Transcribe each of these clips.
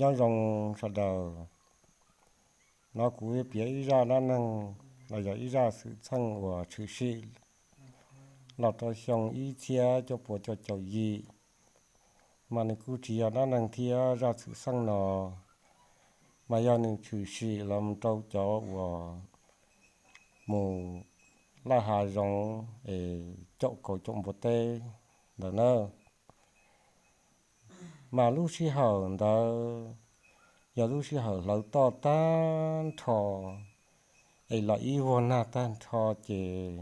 Nyob zoo sawv daws, no kuv yuav piav ib zaj dab neeg los yog ib zaj xwm txheej uas tshwm sim los rau xyoo ib txhiab cuaj puas cuaj caum yim, mas nws kuj tsis yog dab neeg thiab. Zaj xwm txheej no mas yog nws tshwm sim los rau cov uas mus laj hav zoov es caum kaus caum npua teb ntawd na. Mas lub sij hawm ntawd yog lub sij hawm hlawv toj tag nrho, es los ib vuag nag tag nrho, ces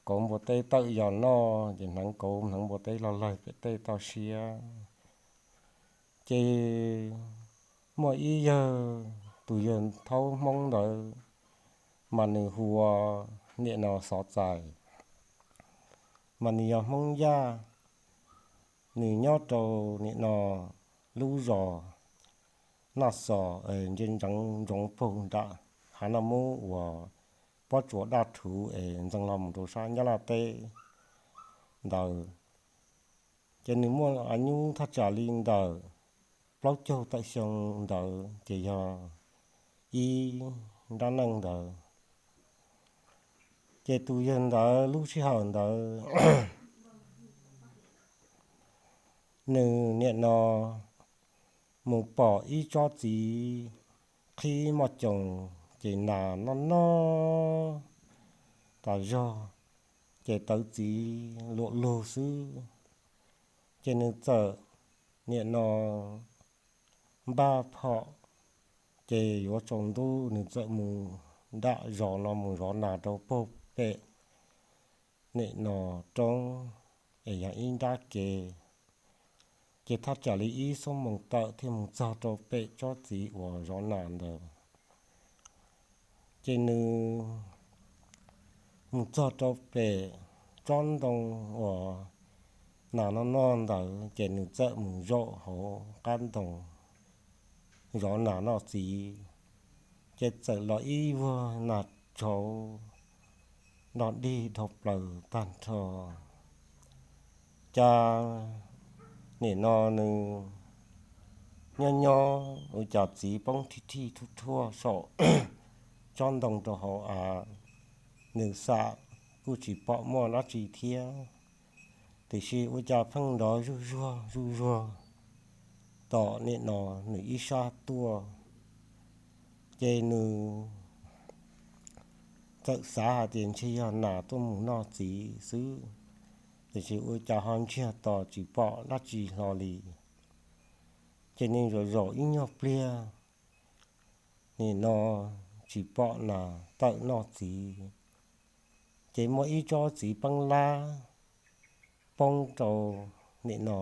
kauv npua teb tawm yos noj, ces hneev kauv hneev npua teb los lawg pem tej toj siab. Ces muaj ib yawg, tus yawg thaub Hmoob ntawd, mas nws hu ua niam no Xov Txais, mas nws yog Hmoob Yaj. Nws nyob rau niam no lub zos Naj Xos, ntsia ntsoov paug nram hav Naj Mub uas pob tsuas daj rhuv es ntxeev los mus rau sab Nyab Laj teb ntawd. Ces nws muaj a nyub thaj tsam li ntawm plaub caug tawm xyoo ntawd, ces yog ib dab neeg ntawd. Ces tus yawg ntawd lub sij hawm ntawd nws niam no mus pom ib tsob txiv qhib moj coos, ces nas noj noj tas zog, ces tawv txiv luam lug xwb. Ces nws txawm niam no npaj phom, ces yuav tsaus ntuj nws txawm mus dam zos no mus zov nas rau puag pem niam no roob, es yog ib nrab kev. Ces thaj tsam li ib xuab moos tawm thiaj mus txog rau pem tsob txiv uas zov nas ntawd. Ces nws mus txog rau pem tsob ntoo uas nas noj noj ntawd, ces nws txawm mus zaum hauv qab ntoo zov nas noj txiv, ces txawm los ib vuag nas tshauv nrog dig dhau plaws tag nrho. Cas nim no nws nyob nyob ua cas txiv poob thij thij thuj thuaj saum tsob ntoo rau hauv av, nws xam kuj tsis pom muaj dab tsi thiab, tiam sis ua cas pheej nrov zuj zuag zuj zuag tom nim no nws ib sab tuaj. Ces nws txawm xav hais tias ntshe yog nas tuaj mus noj txiv xwb, tiam sis ua cas ho ntsiag to tsis pom dab tsi hlo li. Ces nws zaum zaum ib nyuag pliag, nim no tsis pom nas tawm noj txiv, ces muaj ib tsob txiv peeb lab poob rau nim no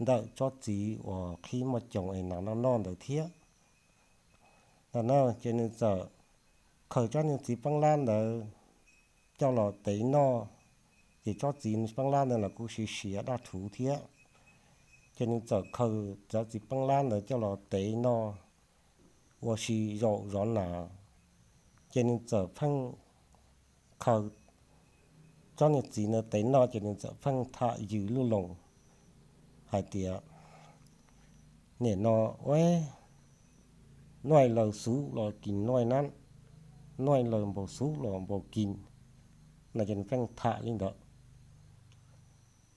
ntawm tsob txiv uas qhib moj coos es nas noj noj ntawd thiab. Ntawm no ces nws txawm khaws tsob niag txiv peeb lab ntawd coj los tev noj, ces tsob txiv peeb lab ntawd los kuj siav siav daj rhuv thiab. Ces nws txawm khaws cov txiv peeb lab ntawd coj los tev noj ua si zaum zov nas. Ces nws txawm pheej khaws tsob niag txiv ntawd tev noj, ces nws txawm pheej tham yws luj loos hais tias, nim no ua, nuaij laws xuv los kis nuaij nab, nuaij laws npaum xuv los npaum kis. No ces nws pheej tham li ntawd.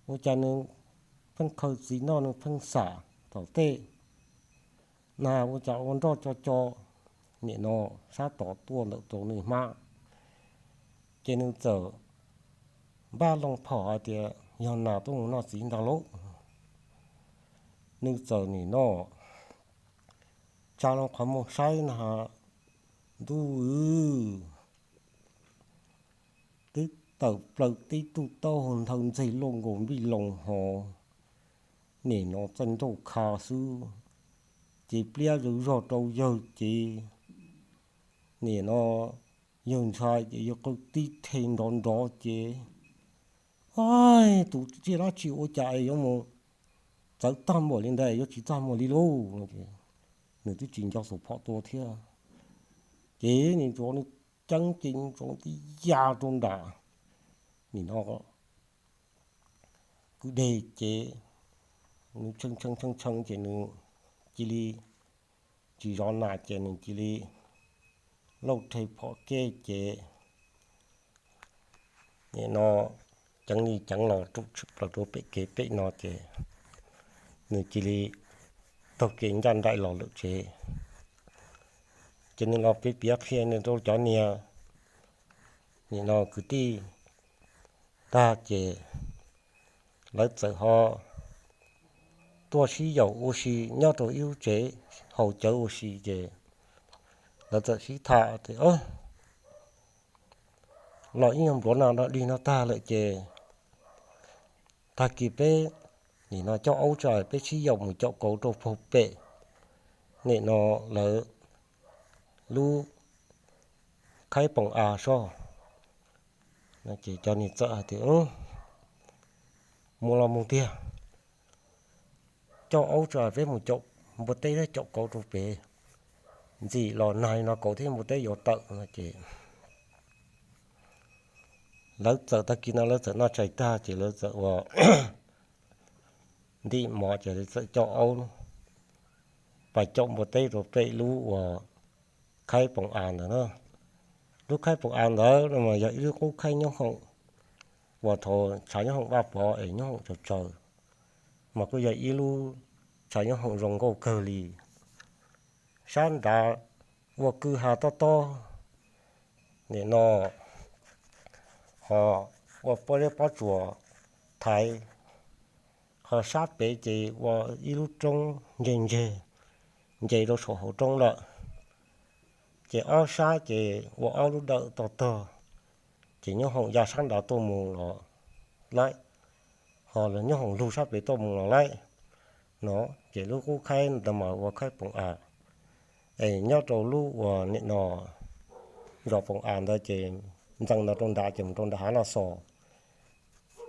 Ua cas nws pheej khaws txiv noj nws pheej xam tom tej na, ua cas ua nroj co co nim no sab tod tuaj ntawm rau nws hmab. Ces nws txawm npaj loo phom hais tias yog nas tuaj mus noj txiv ntag lauj. Nws txawm nim no tsa loo qhov muag saib na, ntuj, twb tawm plaws tib tug taub hau nthawv ntxeg loj nkaus npij loo hov, nim no txaij nrauj kha xwb, ces pliab zog zog rau yawg ces nim no yawg ntshai ces yawg qw tib rhe nrov nrov ces, ais, tus tsiaj dab tsi ua cas es yuav mus txawv tag npaum li ntawd, yuav tsis txaj muag li lauj. Nws twb tsis nco xuas phom tua thiab, ces nws ntsuav nws ceeb ces ntsuav tib ya rau nram nim no kwj deg ces nws tshee tshee tshee tshee ces nws cia li tsis zov nas ces nws cia li lauj rhe phom kej ces nim no ceev li ceev los rau pem kev pem no ces nws cia li taug kev ncaj nraim los lawm tsev. Ces nws los piav piav qhia nws rau cov niag nim no kwv tij tag ces lawv txawm ho tuaj sib yaum ua si nyob rau ib lub tsev haus cawv ua si ces lawv txawm sib tham tias los ib nyuag npluav no dig no tag lawm ces tag kis peb nim no coj aub tso peb sib yaum mus caum kauv rau pem nim no lawv lub khaib poom av soj. Ces cov niag txawm hais tias mus los mus tiag, coj aub tso peb mus caum npua teb thiab caum kauv rau pem, ntxim los nag no kauv thiab npua teb yuav tawm no ces lawv txawm tag kis no lawv txawm noj tshais tag ces lawv txawm ua ntim mov ces lawv txawm coj aub pas caum npua teb rau pem lub uas khaib poom av ntawd na. Lub khaib poom av ntawd no mas yog ib lub qub khaib nyob hoom uas thaum tshav nyob hoom Vaj Pov es nyob hoom tsaus tsaus, mas kuj yog ib lub tshav nyob hoom zoo nkauj kawg li. Sab nrad ua kwj ha tob tob, nim no ho ua pob zeb pob tsuas thaiv, ho sab pem ces ua ib lub roob nce nce, nce rau saum hauv roob lawm. Ces ob sab ces ua ob lub dawm tog tog, ces nyob hoom ya sab nrad tuaj mus los laib, ho los nyob hoom lug sab pem tuaj mus los laib no. Ces lub qub khaib ntawd mas ua khaib poom av, es nyob rau lub uas nim no zos poom av ntawd ces ntxees ntawd rau nrad ces mus rau nram hav Naj Xos,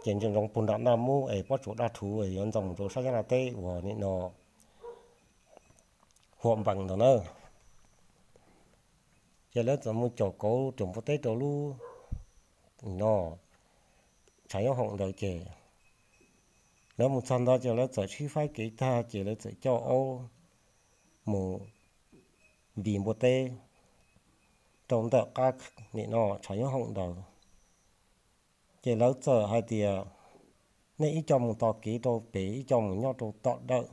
ces ntsoov puag nram Naj Mub es pob tsuas daj rhuv es yuav ntxees mus rau sab Nyab Laj teb uas nim no Huam Npees ntawd na. Ces lawv txawm mus caum kauv caum npua teb rau lub no tshav nyob hoom ntawd ces lawv mus txog ntawd ces lawv txawm sib faib kev tag ces lawv txawm coj aub mus vij npua teb rau ntawm qab nim no tshav nyob hoom ntawd. Ces lawv txawm hais tias nej ib co mus tos kev rau pem, ib co mus nyob rau tom dawm,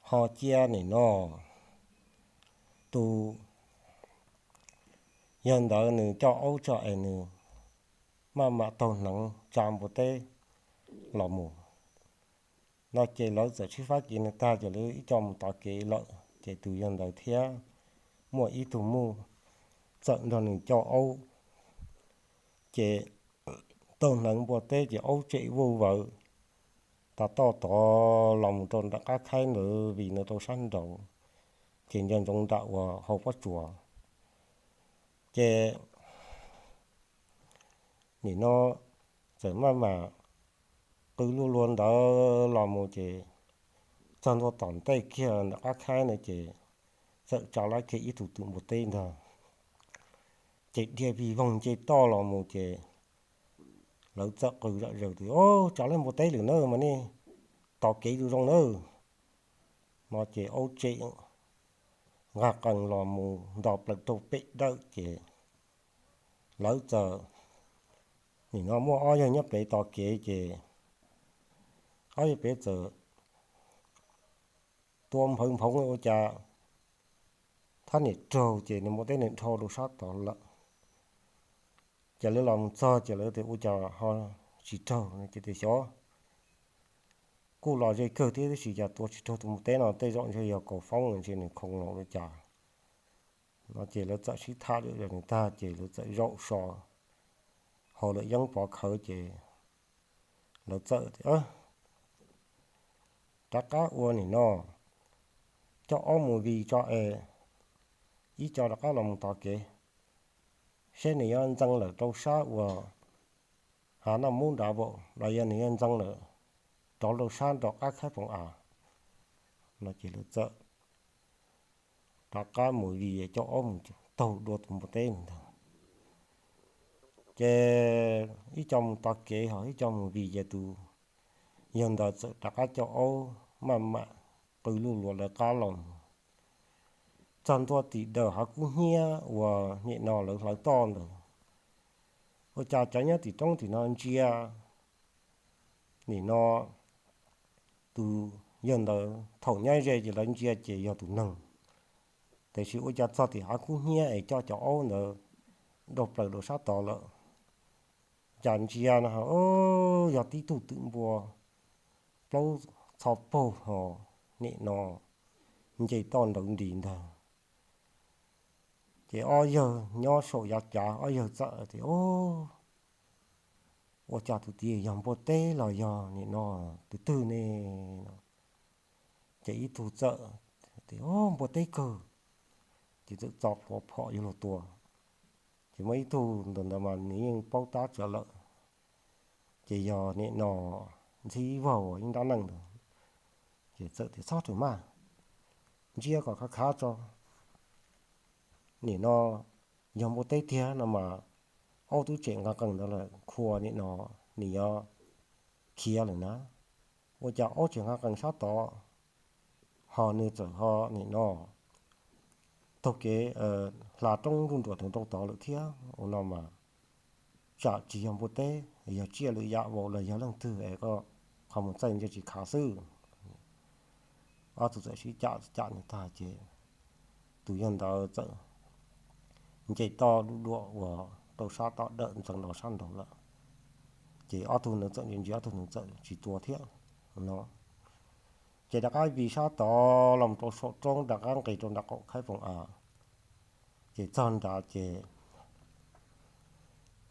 ho cia nim no tus yawg ntawd nws coj aub tso es nws maj mam taug hneev tsa npua teb los mus no. Ces lawv txawm sib faib kev nws tag ces lawv ib co mus tos kev lawm ces tus yawg ntawd thiab muaj ib tug muj txawm nrog nws coj aub, ces taug hneev npua teb ces aub tsem vuj vawv tas toj tod los mus rau nram qab khaib ntawd vij no rau sab nraud, ces nco ntsoov nram uas hauv pob tsuas. Ces nim no txawm maj mam qw luaj luag ntawd los mus ces txog ntua tom ntej kiag nram qab khaib ntawd ces txawm tsa lab kiag ib tug twm npua teb ntag, ces dhia vij voog nce toj los mus ces lawv txawm qw zom zaws tias, Tsa lab npua teb lawm na mas nej tos kev zoo zoo nawb. No ces aub tsem nqaj qees los mus nto plaws rau pem dawm ces lawv txawm, nim no muaj ob yawg nyob pem tos kev ces ob yawg pem txawm tua nphawv nphoov ua cas thab niam raug ces nws npua teb nws dhau rau sab tod lawm. Ces lawv los mus txog ces lawv tias ua cas ho tsis raug no ces tias xyov kuj los ze kawg thiab tab sis cas tua tsis raug tus npua teb no, tej zaum ntshe yog kaus foob ntshe nws khoo los ua cas. No ces lawv txawm sib tham lwm zaus nws tag ces lawv txawm zaum so hauv lawm yeeb pov khawv ces lawv txawm tias rov qab ua nim no coj aub mus vij tso es ib co rov qab los mus tos kev seb nws yuav ntxeev lawm rau sab uas hav Naj Mub nrad los yog nws yuav ntxeev lawm rov rau sab nram qab khaib poom av. No ces lawv txawm rov qab mus vij coj aub mus taug dua tus npua teb ntag. Ces ib co mus tos kev ho ib co mus vij ces tus yawg ntawd txawm rov qab coj aub maj mam qw luj luas lawv qab los mus, txog ntua tim dawm hav kub hnyiab uas nim no lawv hlawv toj ntawd. Ua cas cov nyob tim roob tim no ntsia, nim no tus yawg ntawd thaum nyob ze ces lawv ntsia ces yog tus neeg, tiam sis ua cas txog tim hav kub hnyiab es coj cov aub ntawd dau plaws rau sab tod lawm. Cas ntsia no, yog tib tug twm npua plaub txho paug ho nim no nce toj nrawv nris ntag. Ces ob yawg nyob saum yav cav, ob yawg txawm tias, ua cas tus tid yog npua teb los yog nim no tus twg ne? Ces ib tug txawm tias, npua teb kawg. Ces txawm txo plhuav phom yuav luag tua. Ces muaj ib tug ntawd ntawd mas nws yeej paub tab tsawv lawm, ces yog nim no ntxhib vog uas ib nrab neej ntawd, ces txawm tias, txhob rawm maj, ntsia kom khav khav tso. Nim no yog npua teb tiag no mas aub twb tsem nqa qees ntawd lawm, khua nim no nws yuav khiav lawm na. Ua cas aub tseem nqa qees sab tod, ho nws txawm ho nim no taug kev hla roob nruj nruam rau tod lawm thiab. Ua no mas tsam tsis yog npua teb, yog tsiaj lwm yam vauv los yog leej twg es koj qhov mus txaij ntsia tsis khav xwb. Ob tug txawm sib cam cam nws tag ces tus yawg ntawd txawm nce toj luj luam uas rau sab toj dawm ntxeev los sab nraud lawm. Ces ob tug ntawd txawm ntsia ntsia ob tug ntawd txawm tsis tua thiab no. Ces rov qab vij sab tod los rau saum roob rov qab nqis rau nram qaum khaib poom av. Ces txog nrad ces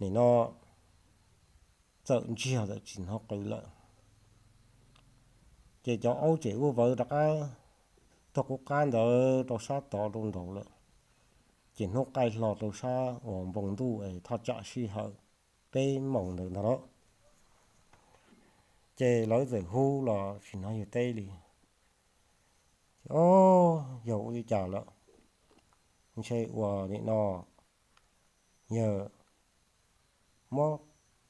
nim no txawm ntsiag txawm tsis hnov qw lawm. Ces cov aub tseem ua vawv rov qab tuaj qub qab ntawd rau sab tod rau nraud lawm. Ces hnub qaij hlo rau sab uas npoo ntuj es thaj tsam sij hawm peb moos ntawd ntag lauj. Ces lawv txawm hu los tsis hnov yawg teb li. Ces, o, yog ua li cas lawm? Ntshe uas nim no yawg muab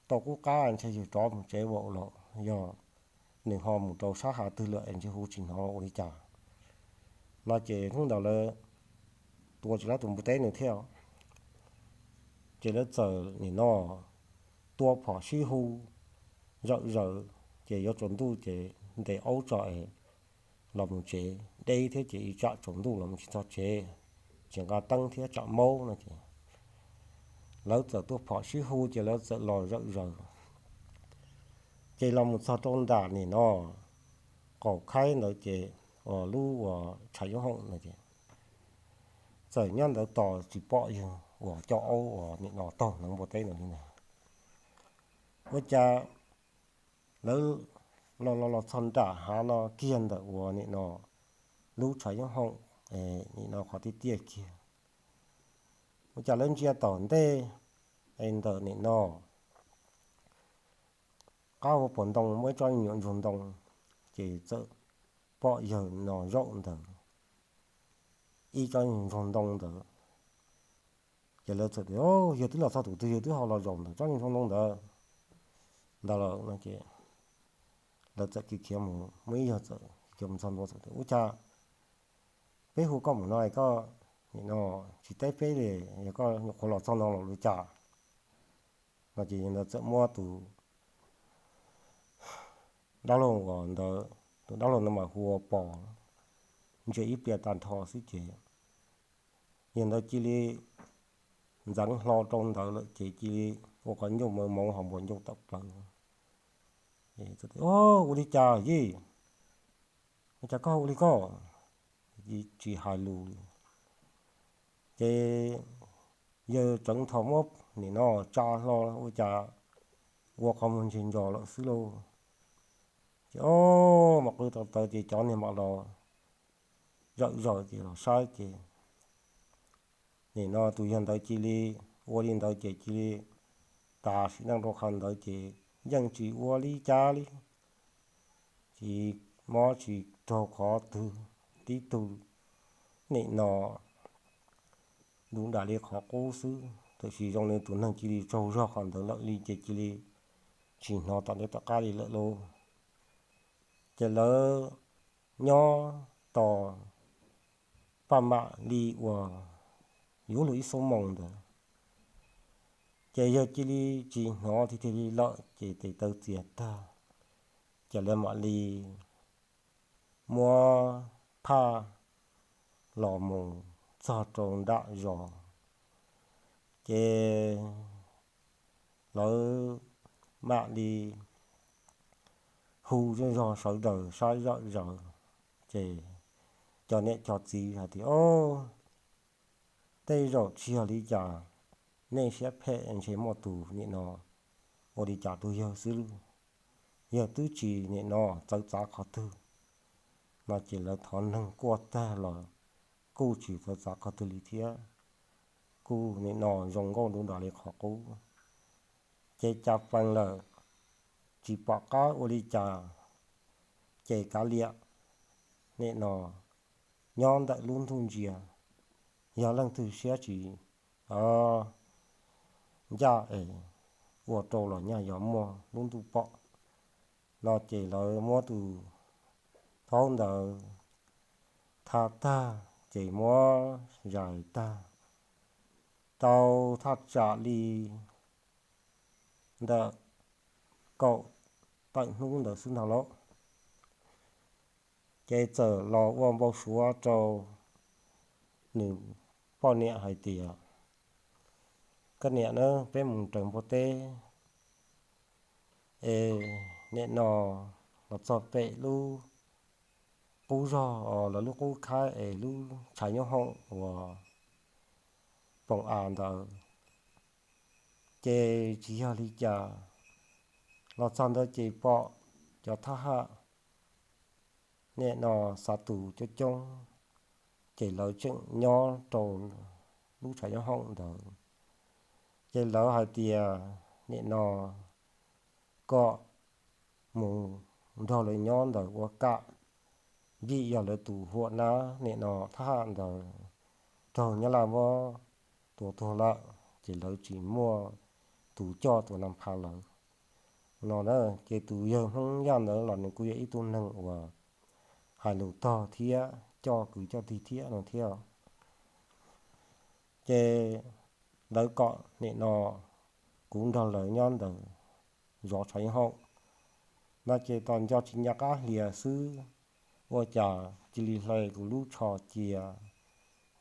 tau qub qab, ntshe yawg rov mus tsev ua los yog nws ho mus rau sab hav twg lawm es ntshe hu tsis hnov ua li cas no. Ces hnub ntawd lawv tua tsis lab tus npua teb nws thiab. Ces lawv txawm nim no tua phom sib hu zawm zaws, ces yuav tsaus ntuj ces ntes aub tso es los mus tsev, deb thiab ces ib tsam tsaus ntuj los mus tsis txog tsev, tsis nqa teeb thiab tsam maub no ces lawv txawm tua phom sib hu ces lawv txawm los zawm zaws. Ces los mus txog rau nram nim no qaum khaib ntawd ces uas lub uas tshav yob hoom no ces txawm nyob ntawd tos tsis pom yawg uas coj aub uas nim no taug hneev npua teb ntawd li ntag. Ua cas lawv los los los txog nram hav no kiag ntawm uas nim no lub tshav yob hoom, nim no qhov tiaj tiaj kiag, ua cas lawv ntsia tom ntej es ntawm nim no qab ua pom ntoo muaj ib tsob me nyuam ntsuag ntoo, ces txawm pom yawg no zaum ntawd ib tsob me nyuam ntsuag ntoo ntawd. Ces lawv txawm tias, yawg twb los txog tus twg yawg twb ho los zaum ntawm tsob me nyuam ntsuag ntoo ntawd ntawd lawm no ces lawv txawm khiav khiav mus, muaj ib yawg txawm khiav mus txog ntua txawm tias, ua cas peb hu koj mus no es koj nim no tsis teb peb li, yog koj nyuam qhuav los txog no los ua cas no. Ces yawg ntawd txawm muab tus dab laug uas ntawd, tus dab laug ntawd mas hu ua Pos, ntsia ib pliag tag nrho xwb ces yawg ntawd cia li ntxeev hlo rau ntawd lawm ces cia li ua qhov ncauj mawv moov ho npuas ncauj tawm plaws. Ua li cas yij? Ua cas koj ua li koj? Tsis hais lus li. Ces yawg tseev tho muab nim no tsa hlo ua cas ua qhov muag ntseg ntsos lawm xwb lauj. Ces o, mam qw tau taw ces cov niag mam los zawm zaws ces los saib ces nim no tus yawg ntawd cia li ua li ntawd ces cia li tas sim neej rau qhov ntawd ces yeej tsis ua li cas li. Tsis mob tsis raug qhov twg, tib tug nim no dub dam li qhov qub xwb, tiam sis zoo li tus neeg cia li tsaug zog qhov ntawd lawm li ces cia li tsis hnov tom ntej tom qab li lawm lauj. Ces lawv nyob tos paj mam li uas yuav luag ib xuab moos ntawd, ces yawg cia li tsis hnov tiag tiag li lawm ces tes taw txias tag, ces lawv mam li muab phaj los mus txog rau nram zos, ces lawv mam li hu zej zog sawv daws saib zom zaws, ces cov niam cov txiv hais tias, Ob, tej zaum tsis yog li cas, nej siab phem ntshe muaj tus nim no ua li cas rau yawg xwb, yawg twb tsis nim no txawv txav qhov twg. No ces lawv thov neeg kuaj tag los kuj tsis txawv txav qhov twg li thiab, kuj nim no zoo nkauj nruv nrag li qhov qub. Ces cas fees lawm, tsis pom qab ua li cas, ces kav liam, nim no nyob ntawm lub ntuj ntsia, yog leej twg siab tsis ncaj es ua rau los nyaj yuav muaj lub ntuj pom. No ces lawv muab tus thaub ntawd tha tag ces muab zais tag, tau thaj tsam li ntawm kaum tawm hnub ntawd xwb ntag lauj. Ces txawm los ua npau suav rau nws poj niam hais tias, Koj niam na, peb mus raws npua teb es nim no los txog pem lub qub zog, lawv lub qub khaib es lub tshav nyob hoom uas poom av ntawd, ces tsis yog li cas, los txog ntawd ces pom cov thab ham nim no xav tus coob coob, ces lawv tseem nyob rau lub tshav nyob hoom ntawd. Ces lawv hais tias nim no kom mus nrog lawv nyob ntawd ua kam, vim yog lawv tus huam nab nim no thab ham ntawd raug nyab laj muab tua tuag lawm, ces lawv tsis muaj tus coj tus na pha lawv. No na, ces tus yawg Hmoob Yaj ntawd los nws kuj yog ib tug neeg uas hais lus tog thiab coj kwv coj tij thiab no thiab. Ces lawv kom nim no kuv nrog lawv nyob ntawd zov tshav nyob hoom no, ces tos nco tsis nco qab hlias xwb, ua cas cia li hle kuv lub tsho cia,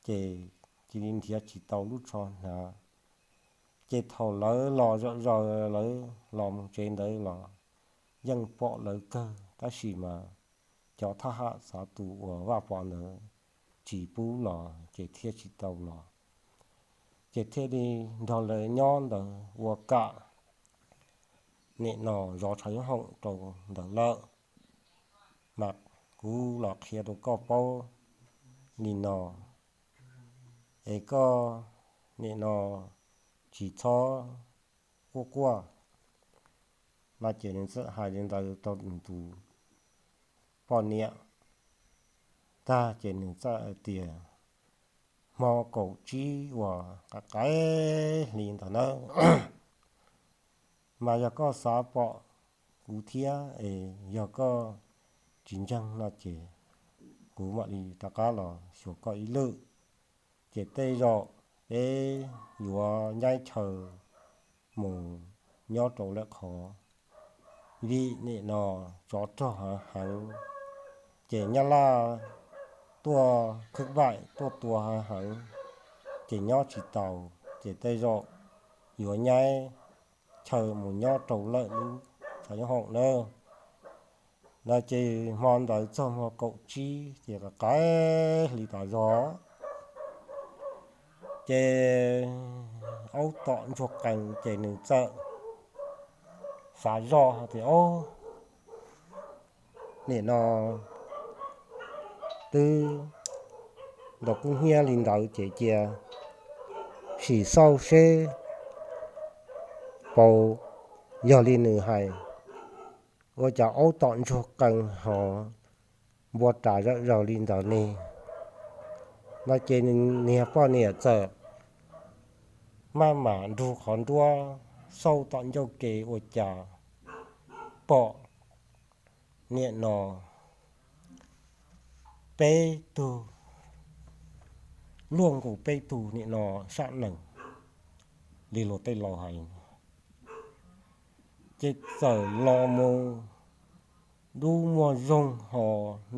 ces cia li nrhiav tsis tau lub tsho hnav. Ces thaum lawv los zom zaws lawv los mus tsev ntawd los yeej pom lawv kawg, tab sis mas cov thab ham xav tus uas Vaj Pov ntawd tsis pub los ces thiaj tsis tau los, ces thiaj li nrog lawv nyob ntawd ua kam nim no zov tshav nyob hoom rau ntawd lawm. Mas kuv los qhia rau koj paub li no, es koj nim no tsis txhob quaj quaj. No ces nws txawm hais li ntawd rau nws tus poj niam tag ces nws txawm hais tias, Hmo kaum tsib uas qaim qaim hli ntawd na, mas yog koj xav pom kuv thiab es yog koj tsis ntseeg no ces kuv mam li rov qab los xyuas koj ib lwm. Ces tej zaum peb yuav nyaib chaw mus nyob rau lawm qhov, vim nim no tsov rog hav heev, ces nyab laj tuaj khwb vaim tuaj tua hav heev, ces nyob tsis taus, ces tej zaum yuav nyaib chaw mus nyob rau lawm lub tshav nyob hoom na. No ces hmo ntawd txog hmo kaum tsib ces qaim hli tas zog, ces aub tom ntsuag qees ces nws txawm xav zoj hais tias, Ob, nim no twb ntaus kub hnyiab li ntawd ces cia sim xauj seb puas yog li nws hais, ua cas aub tom ntsuag qees ho npua ras zawm zaws li ntawd ne. No ces niag poj niam txawm maj mam nrug qhov nruab xauj tom ncauj ke ua cas pom niam no peb tug, luaj nkaus peb tug nim no sab nees li luag tej laus hais. Ces txawm los mus dub muag zoog ho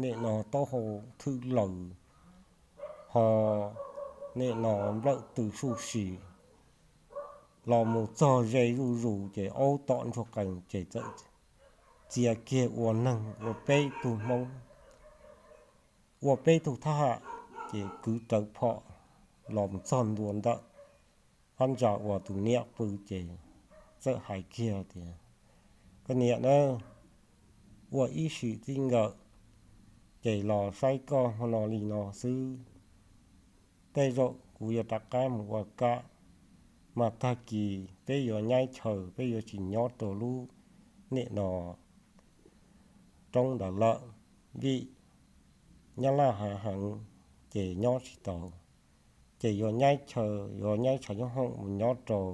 nim no taub hau thwb laws ho nim no nplawm tw suj si los mus txog ze zuj zus ces aub tom ntsuag qees ces txawm txia kiag ua neeg ua peb tug Hmoob, ua peb tug thab ham, ces kwv rawv phom los mus txog ntua ntawm phab ntsa uas tus niam pw ces txawm hais kiag tias, koj niam na, ua ib sim txij nkawm ces los saib koj hmo no li no xwb. Tej zaum kuv yuav rov qab mus ua kam, mas tag kis peb yuav nyaib chaw, peb yuav tsis nyob rau lub nim no roob ntawd lawm, vim nyab laj hav heev ces nyob tsis tau. Ces yuav nyaib chaw, yuav nyaib tshav nyob hoom mus nyob rau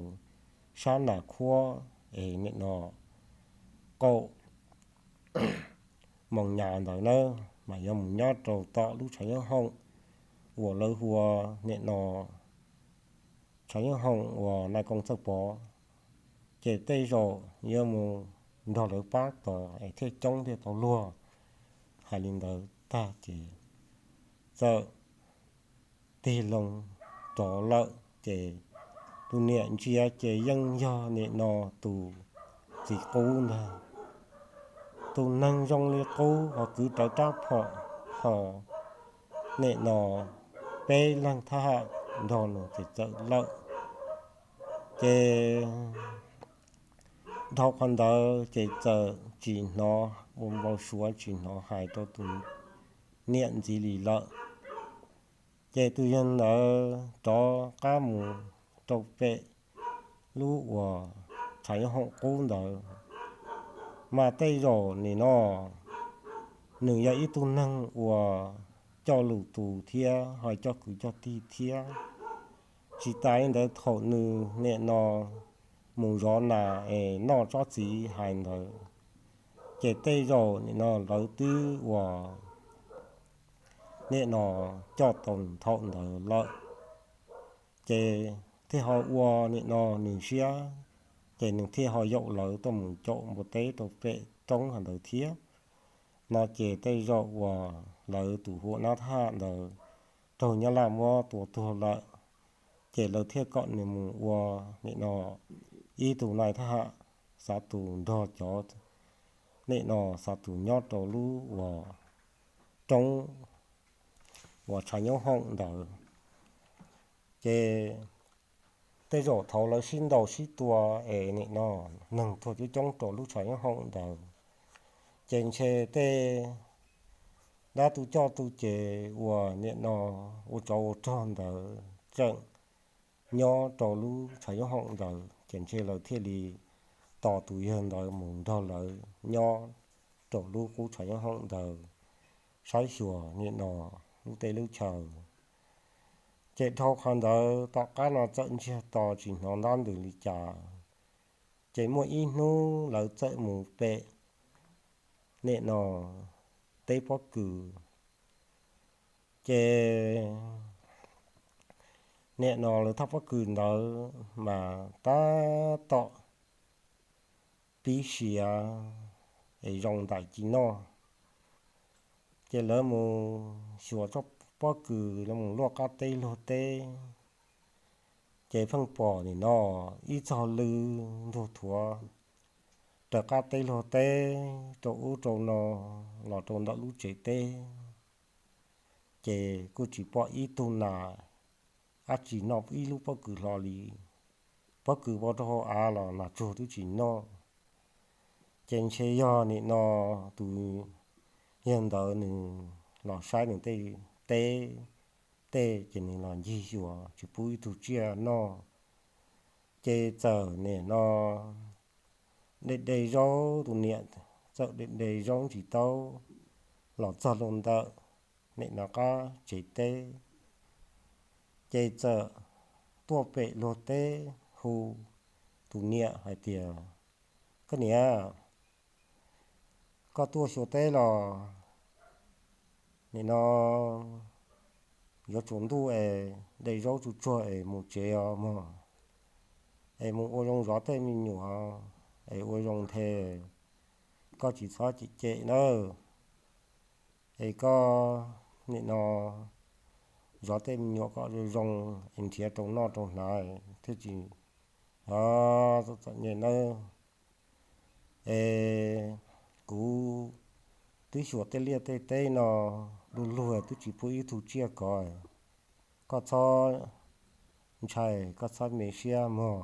sab Nas Khuab es nim no qaum Moos Nyas ntawd na, mas yuav mus nyob rau tom lub tshav nyob hoom uas lawv hu ua nim no tshav nyob hoom uas Nais Koom Txawj Pov, ces tej zaum yuav mus nrog lawv pab tos es thiaj coob thiaj tau luag. Hais li ntawd tag ces txawm tig loo rov lawm ces tus niam ntsia ces yeej yog nim no tus txiv qub ntag. Tus neeg zoo li qub ho kwv rawv rab phom ho nim no peb leeg thab ham nrog nws ces txawm lawm. Ces dhau qhov ntawd ces txawm tsis hnov ua npau suav, tsis hnov hais rau tus niam ntxiv li lawm. Ces tus yawg ntawd rov qab mus rau pem lub uas tshav nyob hoom qub ntawd. Mas tej zaum nim no nws yog ib tug neeg uas coj lus tus thiab ho coj kwv coj tij thiab. Tsis tas li ntawd thaum nws nim no mus zov nas es noj tsob txiv hais ntawd, ces tej zaum nim no lawv twb uas nim no coj tau nws thaum ntawd lawm. Ces thiaj ho ua nim no nws siab, ces nws thiaj ho yaum lawv tuaj mus caum npua teb rau pem roob hais ntawd thiab. No ces tej zaum uas lawv tus hu ua Nab Thaj ntawd raug nyab laj muab tua tuag lawm, ces lawv thiaj kom nws mus ua nim no ib tug nais thab ham, xav tus nrog cov nim no xav tus nyob rau lub uas roob uas tshav nyob hoom ntawd. Ces tej zaum thaum lawv sib ntaus sib tua es nim no neeg tuag coob coob rau lub tshav nyob hoom ntawd, ces ntshe tej dab tu coj tu ces uas nim no ua tsov ua rog ntawd tseem nyob rau lub tshav nyob hoom ntawd, ces ntshe lawv thiaj li tos tus yawg ntawd mus nrog lawv nyob rau lub qub tshav nyob hoom ntawd saib xyuas nim no lub teb lub chaw. Ces dhau qhov ntawd tom qab no txawm ntsiag to tsis hnov ntab ntws li cas. Ces muaj ib hnub lawv txawm mus pem nim no teb pob kws. Ces nim no lawv thaj pob kws ntawd mas tab tom pib siav es zoo ntais ci noj. Ces lawv mus xyuas tsob pob kws, lawv mus luaj qab teb luag teb, ces pheej pom nim no ib txog lw ntug thuav raws qab teb luag teb rau ub rau no los rau ntawm lub tsev teb. Ces kuj tsis pom ib tug nas dab tsi noj ib lub pob kws hlo li. Pob kws pov rau hauv av los nas tsuag twb tsis noj. Ces ntshe yog nim no tus yawg ntawd nws los saib nws tej teb tej ces nws los ncig xyuas tsis pub ib tug tsiaj noj. Ces txawm nim no de de zaub, tus niam txawm de de zaub ntsis taub los txog rau ntawm nim no qab tsev teb. Ces txawm tuaj pem luag teb hu tus niam hais tias, koj niam, koj tuaj xyuas teb los? Nim no yuav tsaus ntuj es de zaub tsuag tsuag es mus tsev os mog, es mus ua zoo zov tej me nyuam, es ua zoo nthe, koj tsis txhob cem cem nawb. Es koj nim no zov tej me nyuam kom zoo zoo es nrhiav rau noj rau hnav thiaj tsis txom txom nyem nawb. Es kuv twb xyuas tej liaj tej teb no luag luag twb tsis pub ib tug tsiaj kov. Koj txhob ntshai, koj txhob me siab mog.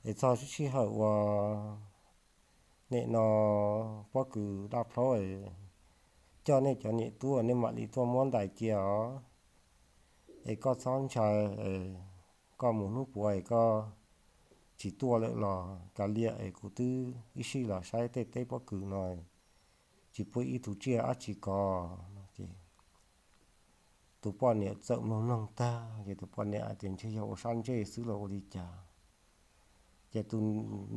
Es txog sij hawm uas nim no pob kws daj plhaub coj nej cov niam tub nej mam li tuaj muab ntais cia os. Es koj txhob ntshai, koj mus hnub puav es koj tsis tuaj lawm los kav liam es kuv twb ib sij los saib tej teb pob kws no tsis pub ib tug tsiaj dab tsi kov. Ces tus poj niam txawm mloog mloog tag ces tus poj niam hais tias ntshe yog ua sab ntsej xwb los ua li cas. Ces tus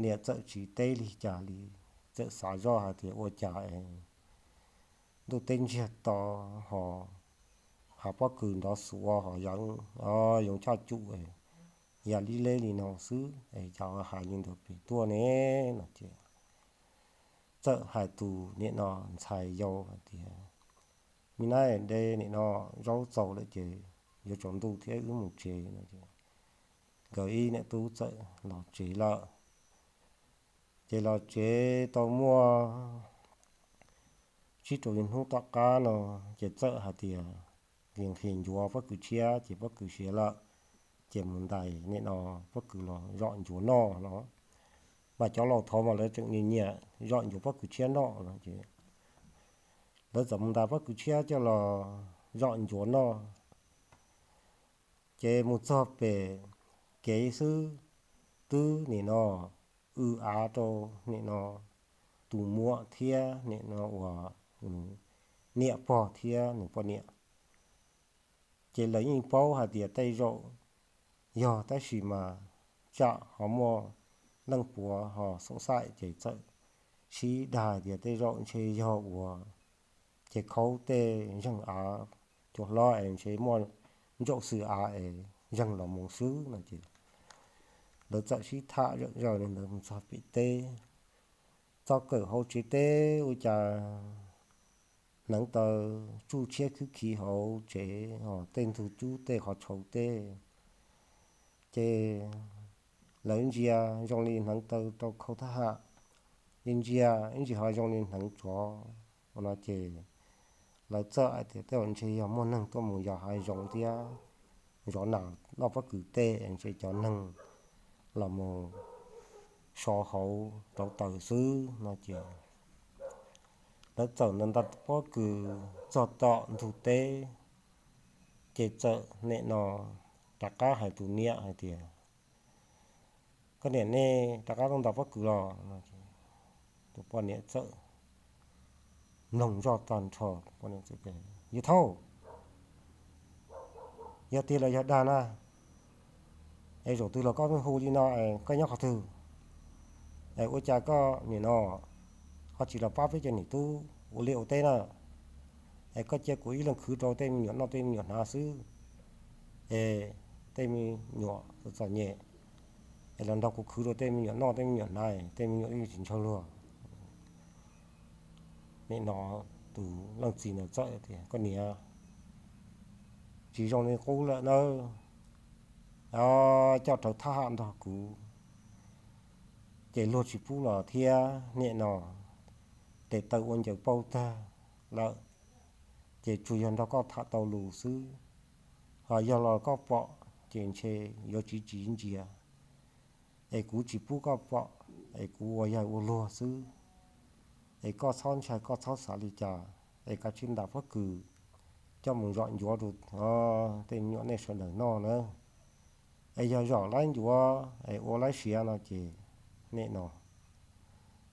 niam txawm tsis teb li cas li, txawm xav zoj hais tias ua cas es ntuj teb ntsiag to ho hav pob kws nrov xuav ho yoov chaj cum yam li leb li no xwb es cas hais li ntawd pem tuaj ne no ces txawm hais tus niam no ntxhais yau hais tias me nab de nim no zaub txaus lawm ces yuav tsaus ntuj thiab wb mus tsev no es nkawd ib niam tub txawm los tsev lawm. Ces los tsev tau muaj tsib rau hnub tom qab no ces txawm hais tias nqhis nqhis ncuav pob kws tshiab ces pob kws siav lawm, ces mus ntais nim no pob kws los zom ncuav noj no. Mas cov laus thaud mas lawv tseem nyiam nyiam zom ncuav pob kws tshiab noj no ces lawv txawm mus ntais pob kws tshiab coj los zom ncuav noj. Ces mus txog pem kev xwb twb nim no w av rau nim no tus muam thiab nim no uas niam pog thiab nws poj niam. Ces lawv yeej paub hais tias tej zaum yog, tab sis mas tsam ho muaj leej puav ho xoom xaim ces txawm sib dag tias tej zaum ntshe yog uas ces khaub tej zeeg av cua hlob es ntshe muaj ntsaum xwm av es zeeg los mus xwb no ces lawv txawm sib tham zom zaws li ntawd mus txog pem teb. Txog kawm hauv tsev teb ua cas hneev taw tsuj tshiab khwb khiv hauv tsev, tej ntug cub tej qhov tshauv teb. Ces lawv ntsia zoo li hneev taw rau khau thab ham, ntsia ntsia ib ntsis ho zoo li hneev tsov no ces lawv txawm hais tias tej zaum ntshe yog muaj neeg tuaj mus yos hav zoov thiab zov nas noj pob kws tej, ntshe cov neeg los mus so hauv rauv taws xwb no ces lawv txawm ntais pob kws txog tom ntug teb. Ces txawm nim no rov qab hais tus niam hais tias, koj niam, nej rov qab tuaj ntais pob kws los? Tus poj niam txawm mloog zoj tag nrho, yawg thaub, yog tiag los yog dag na? Es zaum twg los koj hu li no, koj nyob qhov twg? Es ua cas koj nim no ho tsis los pab peb cov niam tub ua liaj ua teb na? Es koj cia kuv ib leeg khwv rau tej me nyuam noj tej me nyuam hnav xwb. Es tej me nyuam txom nyem, es los nrog kuv khwv rau tej me nyuam noj tej me nyuam hnav, tej me nyuam yeej tsis ntshaw luag. Nim no tus leej txiv ntawd txawm tias, koj niam, tsis zoo li qub lawm nawb. Coj rawv thab ham nrog kuv, ces luag tsis pub los thiab nim no tes taw ua ncaws pauj tag lawm, ces tsuas yog nrog koj tham tau lus xwb. Ho yog los koj pom ces ntshe yuav tsiv tsiv ntsia, es kuv tsis pub koj pom, es kuv ua yawg ua luag xwb. Es koj txhob ntshai, koj txhob xav li cas, es kav tsij ntais pob kws coj mus zom ncuav rau tej me nyuam nej sawv daws noj na. Es yog zom laib ncuav es ua laib siav no ces nim no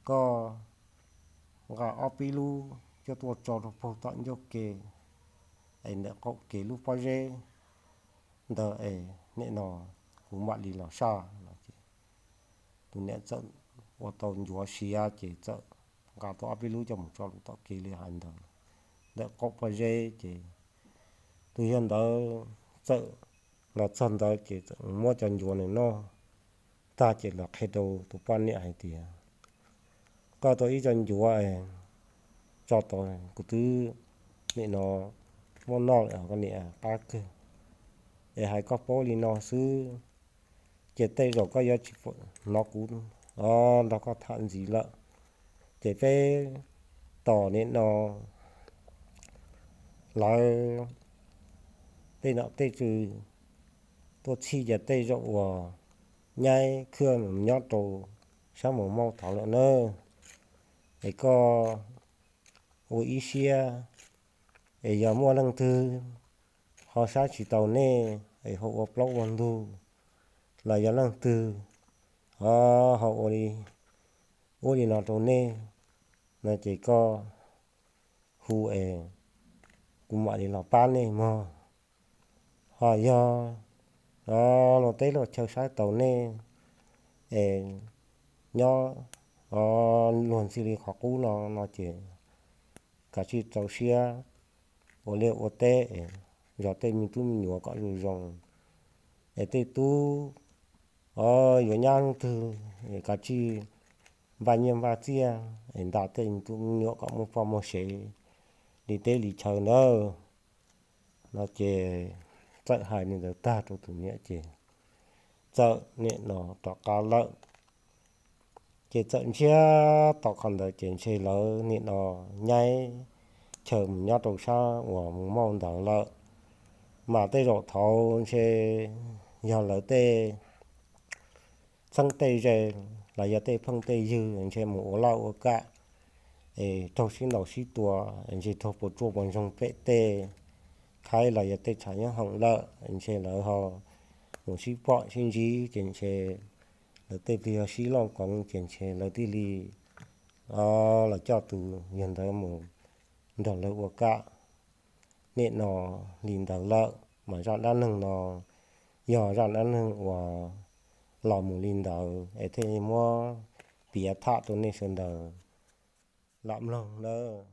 koj nqa ob peb lub coj tuaj tso rau puag tom ncauj ke, es ntawm qaum kev lub pob zeb ntawd es nim no kuv mam li los saj no ces tus niam txawm ua tau ncuav siav ces txawm nqa tau ob peb lub coj mus tso rau tom kev li hais ntawd. ntawm qaum pob zeb ces tus yawg ntawd txawm los txog ntawd ces txawm muab cov ncuav nws noj tag ces los qhia rau tus poj niam hais tias, koj tau ib co ncuav tso tau, kuv twb nim no muab noj lawm, koj niam, qab kawg, es hais koj paub li no xwb, ces tej zaum koj yuav tsis hnov kuv nrog koj tham ntxiv lawm. Ces peb tos nim no lawv tej nom tej tswv tuaj txhij ces tej zaum uas nyaib khwj nyob rau sab Mus Mauj tod lawm na. Es koj ua ib siab, es yog muaj leej twg ho saib tsis taus nej es ho ua plaub ua ntug, los yog leej twg ho ua li ub li no rau nej no ces koj hu es kuv mam li los pab nej mog. Ho yog luag teb luag chaw saib taus nej es nyob luag ntxhi li qhov qub no no ces kav tsij rau siab ua liaj ua teb es zov tej me tub me nyuam kom zoo zoo. Es tej tub yuav nyab leej twg es kav tsij npaj nyiaj npaj txiaj es nta tej me tub me nyuam kom muaj poj muaj sev li teb li chaw ntawd no ces txawm hais li ntawd tag rau tus niam ces txawm nim no rov qab lawm. Ces txawm ntsiag to qhov ntawd ces ntshe lawv nim no nyaib chaw mus nyob rau sab uas Mus Mauj ntawd lawm. Mas tej zaum thaud ntshe yog lawv tej txheeb tej ze los yog tej phooj tej ywg ntshe mus ua laj ua kam es raug sib ntaus sib tua, ntshe raug puas tsuaj puas ntsoog pem tej khaib los yog tej tshav nyob hoom lawm, ntshe lawv ho mus sib pom sib ntsib ces ntshe lawv tej plig yog sib looj koov ces ntshe lawv thiaj li los coj tus yawg ntawd mus nrog lawv ua kam nim no li ntawd lawm. Mas zaj dab neeg no yog zaj dab neeg uas los mus li ntawd es thiaj muab piav tham rau nej sawv daws lam mloog nawb.